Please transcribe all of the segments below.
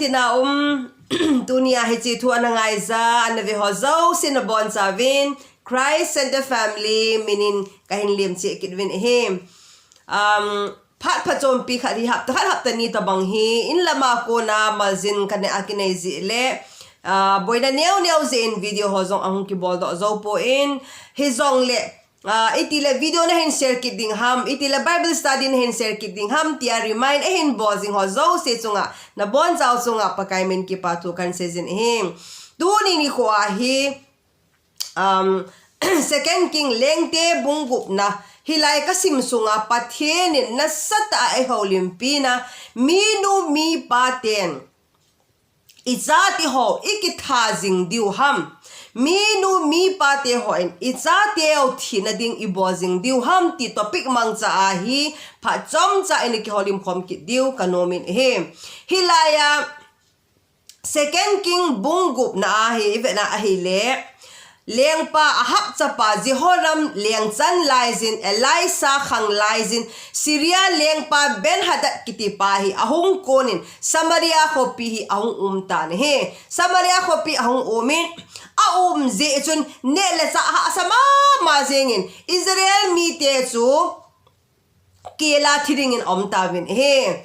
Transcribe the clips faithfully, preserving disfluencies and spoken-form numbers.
Tina um, tunia hiche thu ana ngaija, ana ve ho jouse nabonchauvin, Christ Center Family minin kahin lemcheh kit uvin ahi. Um, phat phachompi khat hi hapta khat hapta ni tabang hi, in lama kona maljin kana kinei jeh le, ah, boina neo neo jeh in video ho jong ahung kibol doh jou pon, hijongle, Ah, itile video nahin share kit ding ham, itile Bible study nahin share kit ding ham, tia remind ahin bol jing ho jouse chunga, nabonchau chunga, Pakai min kipa thu kahin seijin ahi. Tuni nikho a hi, um, Second King Lengte bung gupna, hilai kasim sunga Pathen in nasatah a eihoulimpina, minu mipa ten, ichate ho ikitha jing diu ham, minu mipa te hon ichateu thina ding ibol jing diu ham ti topic mangcha a hi phat chomcha in ikihoulim khom kit diu kanomin ahi. Hilai a Second King bung gupna a hi ivetna ahile, Lengpa Ahab chapa Jehoram lengchan laijin, Elisha khang laijin, Syria lengpa Ben-hadad kitipa hi ahung konin, Samaria khopi hi ahung umtan ahi. Samaria khopi ahung umin, aum jeh chun neh le chah ahahsa mama jengin, Israel mite chu kel a thi dingin aumtauvin ahi.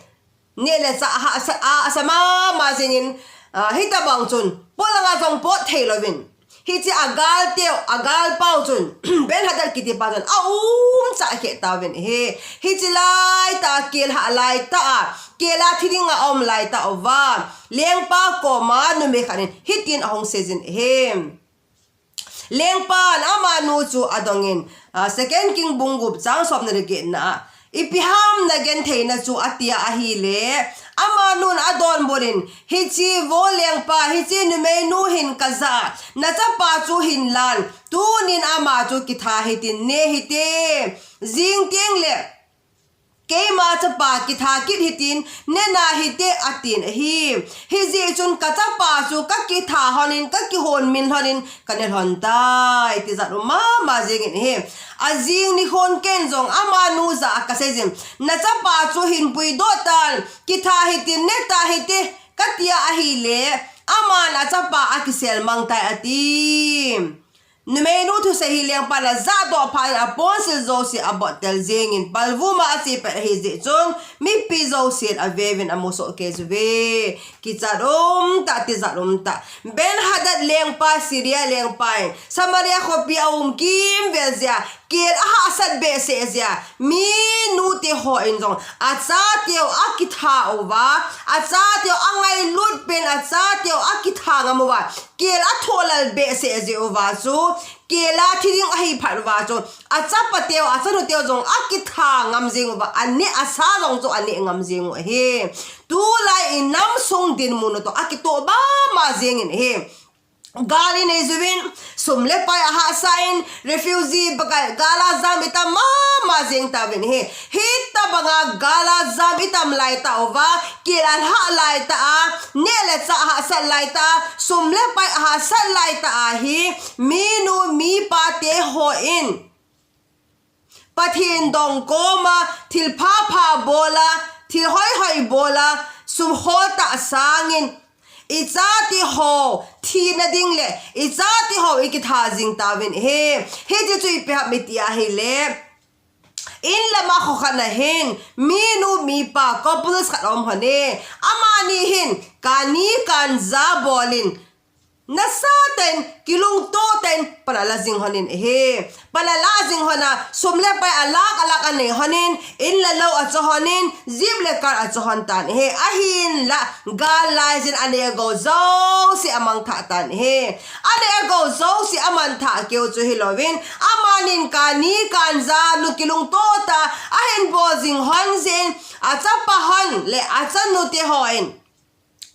Neh le chah ahahsa, ahahsa mama jengin, ah, hitobang chun, polanga jong pot theilouvin, hiche agalteu, agalpau chun, Ben-hadad kitipa chun aumchah khehtauvin ahi. Hiche laitah a, kel hah laitah a, kel a thi dinga aum laitah uva, lengpa koma numei khat in hitin ahung seijin ahi. Lengpan amanu chu adongin, ah, Second King bung gup chang somna le getna a, ipi ham nagentheina chu atia ahile, amanun adonbutnin, hiche vo lengpa, hiche numeinu hin kajah a, nachapa chu hinlan, tunin ama chu kitha hitin ne hite, jing tengle keima chapa kitha kit hitin, nena hite atin ahi. Hijeh chun kachapa chu kakitha lhonin, kakihonmin lhonin, kane lhontai, tijat um mama jengin ahi. Ajing nikhon ken jong amanu jah a kaseijin, nachapa chu hinpuidoh tan, kitha hitin, neta hite, katia ahile, aman achapa akisel mangtai ati. Numeinu thusei hi lengpan ajahdoh phat in aponsil jouse abottel jengin palvuma achepet ahijeh chun mipi jousen aveuvin amusoh kei uve. Kichat umtah, tijat umtah. Ben-hadad lengpa, Syria lengpa in Samaria khopi aum kimvel jeh a, kel ahahsat behseh jeh a, minute hon jong achateu akitha uva, achateu angailut pen achateu akitha ngam uva, kel athohlal behseh jeh uva chu, kel a thi ding ahi phat uva chu, achapateu, achanuteu jong akitha ngam jeng uva, aneh asa jong chu aneh ngam jeng u ahi. Tulai inam sung dinmun u toh akitoh mama jengin ahi. Gal inei jiuvin, sum le pai ahahsa in, refugee baka gal a jam itam mama jeng tauvin ahi. Hitobanga gal a jam itam laitah uva, kel alhah laitah a, neh le chah ahahsat laitah a, sum le pai ahahsat laitah a hi, minu mipa te hon Pathen dong koma thil phapha bol a, thil hoihoi bol a, sum hol tah sangin, ichate ho thina ding le ichate ho ikitha jing tauvin ahi. Hiche chu ipi ham iti ahile, in lama kho khat na hin minu mipa couples khat aum lhonin, amani hin kani kanja bolin, nasatah in, kilungtoh tah in pan ala jing lhonin ahi. Pan ala jing lhon a, sum le pai alakh alakh anei lhonin, in le lou acho lhonin, jeep le car acho lhon tan ahi. Ahinla, gal laijin aneh agou jouse amangthah tan ahi. Aneh agou jouse amangthah keu chu hilouvin, amanin kani kanja nu kilungtoh tah a ahin bol jing lhon jeh in, achapa lhon le achanute hon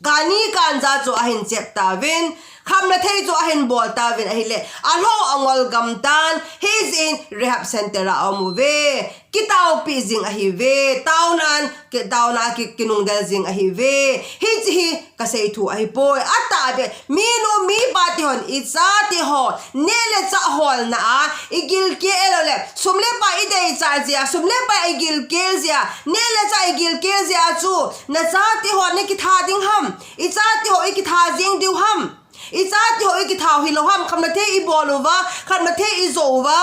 kani kanja chu ahin chep tauvin, khamna thei chu ahin bol tauvin ahile, alhou angol gam tan, hijeh in rehab center a aum uve. Kitaopi jing ahiuve, taonan, ki-, taona ki-, kinungdel jing ahiuve. Hiche hi kasei thu ahipoi, atahbeh, minu mipa te hon, ichate ho, neh le chah holna a, igilkel lou le, sum le pai ideichat jeh a, sum le pai igilkel jeh a, neh le chah igilkel jeh a chu, nachate ho nakitha ding ham, icha Chate ho ikitha jeng diu ham? Ichate ho ikitha u hilou ham? Khamna thei ibol uva, khamna thei ijo uva,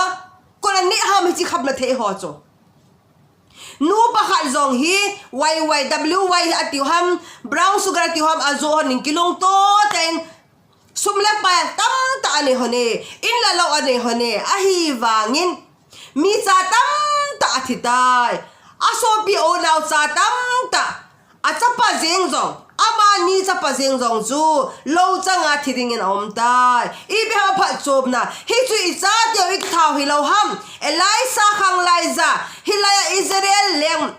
koi in aneh ham hiche khamna thei ho chu? Nu pakhat jong hi Y Y W Y atiu ham, brown sugar atiu ham, ajo hon in kilungto tah in sum le pai tamtah anei hon e, in le lou anei hon e, ahivangin mi cha tamtah athi tai. Asopi unau cha tamtah, achapa jeng jong, amani chapa jeng jong chu lou changa thi dingin aum tai. Ipi ham aphatchomna, hichu ichate ho ikitha u hilou ham? Elisha khanglai ja, hilai a Israel leng,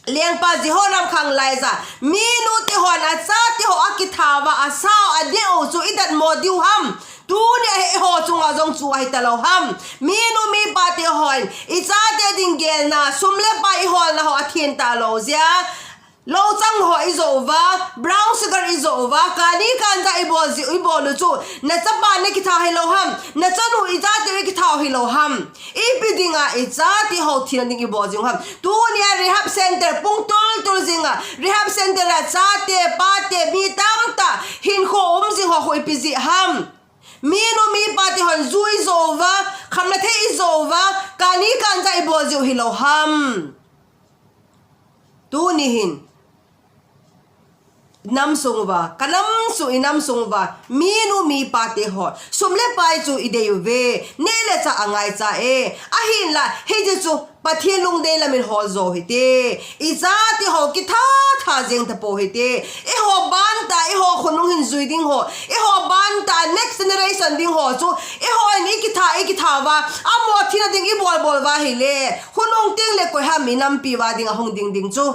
lengpa Jehoram khanglai ja, minu te hon achate ho akitha uva, asao, aneh u chu idatmo diu ham? Tunia hi eiho chunga jong chu ahi talou ham? Minu mipa te hon ichate ding gelna, sum le pai iholna ho athen talou jeh a, lou chang ho ijo uva, brown sugar ijo uva, kani kanja ibol jiu, ibol u chu nachapa nakitha hilou ham? Nachanu, ichate ikitha u hilou ham? Ipi dinga ichate ho thina ding ibol jing u ham? Tunia rehab center pung tultul jinga, rehab center a chate, pate, mi tamtah hinkho um jing ho khu ipi jeh ham? Minu mipa te hon ju ijo uva, khamna thei ijo uva, kani kanja ibol jiu hilou ham? Tuni hin, inam sung uva, kanam sung, inam sung uva minu mipa te ho, sum le pai chu idei uve, neh le chah angaicha e. Ahinla hiche chu Pathen lungdei lamin hol jo hite. Ichate ho kitha tha jeng tapou hite. Eiho bantah, eiho khonung hin jui ding ho, eiho bantah next generation ding ho chu, eihon ikitha, ikitha uva, amaho thina ding ibol bol uva ahile, khonung tengle koi ham inampi uva dinga hung ding ding chu?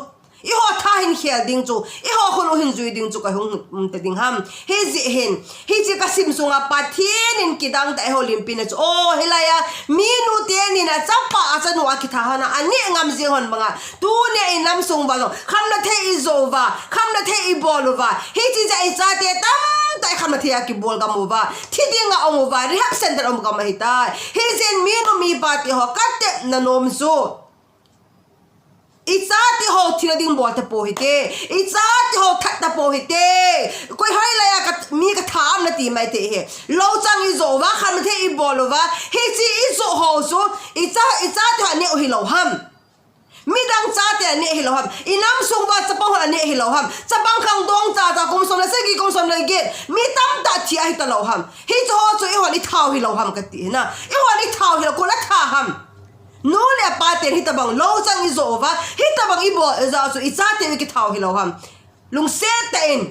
Eiho tha hin khel ding chu, eiho khonung hin jui ding chu koi hung um ta ding ham? Hijeh hin, hiche kasim sunga Pathen in kidang tah a eiho limpina chu, o, hilai a minu tenin achapa, achanu akitha hon a, aneh ngam jing hon banga, tunia inam sung uva jong khamna thei ijo uva, khamna thei ibol uva, hiche jeh a ichate tamtah ikhamna thei a kibol gam uva, thi dinga um uva, rehab center um gam ahitai. Hijeh in minu mipa te ho, katepna nom chu, ichate ho thina ding bol tapou hite. Ichate ho that tapou hite. Koi hoilai a ka, mi katha am nati mai thei hi. Lou chang ijo uva, khamna thei ibol uva, hiche ijo ho chu, icha, ichate ho aneh u hilou ham? Midang chate aneh hilou ham? Inam sung uva chapang hon aneh hilou ham? Chapang khangdong chacha kum som le sagi, kum som le get, mi tamtah thi ahi talou ham? Hiche ho chu eihon itha u hilou ham kati na. Eihon itha u hilou, koi in atha ham? Nu le pa ten hitobang lou chang ijo uva, hitobang ibol jeh a chu ichate ikitha u hilou ham? Lungset tah in,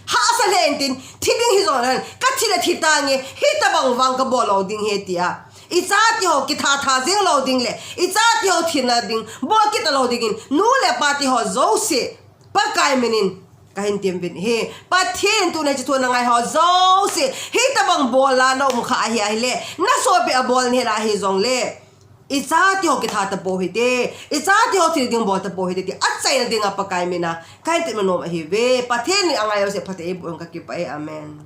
hahsa lheh intin, thi ding hijong leng, kathi le thi tange, hitobang vang kabol lou ding ahi tia, ichate ho kitha tha jeng lou ding le ichate ho thina ding bol kit talou dingin, nu le pa te ho jouse, Pakai minin kahin tem uvin ahi. Pathen in tuni hiche thu ana ngai ho jouse, hitobang bol a na um kha ahi, ahile nasopi a bol nahel ahi jongle, ichate ho kitha tapou hite, ichate ho thina ding bol tapou hite ti achaina dinga Pakai mina kahin tem nom ahiuve. Pathen in angai jouse phatthei eiboh in, kakipah e. Amen.